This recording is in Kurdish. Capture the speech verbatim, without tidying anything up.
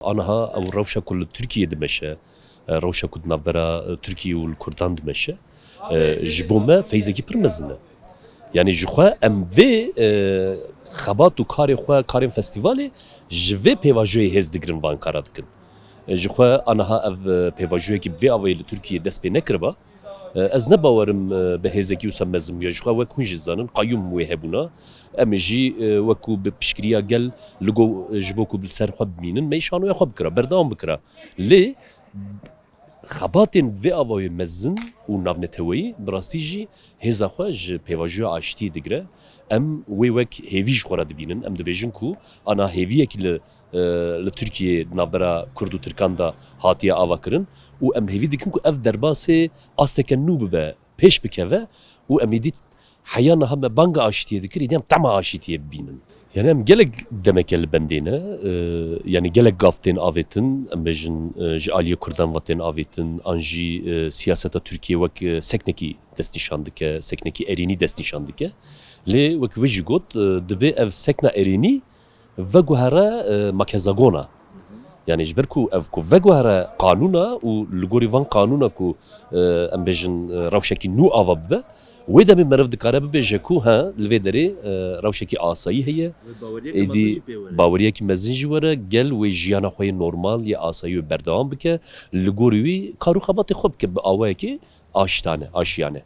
Aniha ew rewşa ku li Tirkiyê dimeşe, e, rewşa ku di navbera, e, Tirkiye û li Kurdan dimeşe, e, ji bo me feyzekî pir mezin e. Yanî ji xwe em vê, e, xebat û karê xwe, karên festîvalê ji vê pêvajoyê hêz digirin, van kara dikin. E, ji xwe aniha ev, e, pêvajoyekî bi vê avayî li Tirkiyê dest pê nekiriba. E, ez ne bawerim, e, bi hêzekî wisa mezin bûya. Ji xwe wek hûn jî zanin, qayûm wê hebûna. Em ê jî, e, wekû bi piştgiriya gel li go, e, ji bo ku li ser xwe bimînin, me î şanoya xwe bikira, berdewam bikira. Lê xebatên vê avayê mezin û navneteweyî bi rastî jî hêza xwe ji pêvajoya aştiyê digire. Em wê wek hêvî ji xwe re dibînin. Em dibêjin ku ana hêviyek li, e, li Tirkiyê di navbera Kurd û Tirkan de hatiye avakirin û em hêvî dikin ku ev derbasê asteke nû bibe, pêş bikeve û em êdî heya niha me banga aşitiyê dikir, êdî em tema aşitiyê bibînin. Yani em gelek demeke li bendê ne, e, yani gelek gav tên avêtin, em bêjin, e, ji aliyê Kurdan ve tên avêtin, an jî, e, siyaseta Tirkiye wek, e, seknekî destnîşan dike, seknekî erênî destnîşan dike. Lê wek wê jî got, e, dibê ev sekna erênî veguhere, e, makezagona. Yani ji ber ku ev ku veguhere qanûna û li gorî van qanûna ku, e, em bêjin, e, rewşekî nû ava bibe, wê demê meriv dikare bibêje ku he, li vê derê, e, rewşekî asayî heye. Êdî baweriyekî mezin jî were, gel wê jiyana xwe yê normal, yê asayî wê berdewam bike, li gorî wî kar û xebatê xwe bike bi awayekî aşitane, aşiyane.